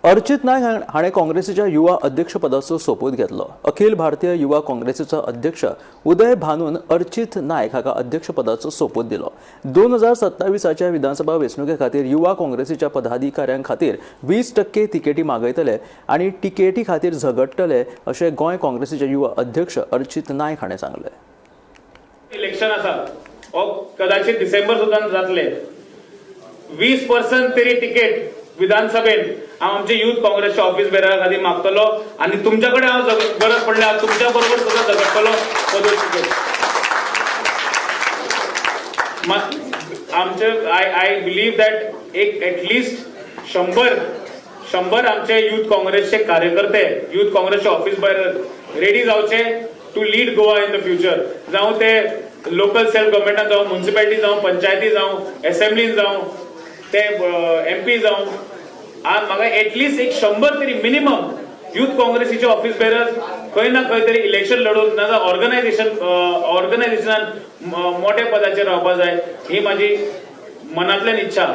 अर्चित नायक हाणें काँग्रेसीच्या युवा अध्यक्षपदाचो सोपूत घेतलो. अखिल भारतीय युवा काँग्रेसीचो अध्यक्ष उदय भानून अर्चित नायक हाका अध्यक्षपदाचो सोपूत दिलो. 2027च्या विधानसभा वेंचणुके खातीर युवा काँग्रेसीच्या पदाधिकाऱ्यां खातीर 20% तिकेटी मागयतले आनी तिकेटी खातीर झगडटले, अशें गोंय काँग्रेसीचे युवा अध्यक्ष अर्चित नायक हाणें सांगलें. इलेक्शन आसा हो कदाचित डिसेंबर सुद्दां जातले. 20% तरी तिकेट विधानसभेत हांव आमचे युथ काँग्रेसच्या ऑफिस बेररा खातीर मागतलो आनी तुमच्या कडेन हांव गरज पडल्यार तुमच्या बरोबर सुद्दां झगडटलो फॉर those ticket. आमचे I I believe that एक एटलिस्ट 100 100 आमचे युथ काँग्रेसचे कार्यकर्ते, युथ काँग्रेसचे ऑफिस बेरर रेडी जावचे to lead Goa in the future. जावं ते लोकल सेल्फ गव्हर्मेंटान जावं, म्युन्सिपालिटी जावं, पंचायती जावं, एसेंब्लीन जावं, ते एमपी जावं, म्हाका एटलिस्ट एक 100 तरी मिनिमम युथ काँग्रेसीचे ऑफिस बेरर्स खंय ना खंय तरी इलेक्शन लढून नाजाल्यार ऑर्गनायझेशनान मोठ्या पदाचेर रावपा जाय, ही माझी मनांतल्यान इच्छा.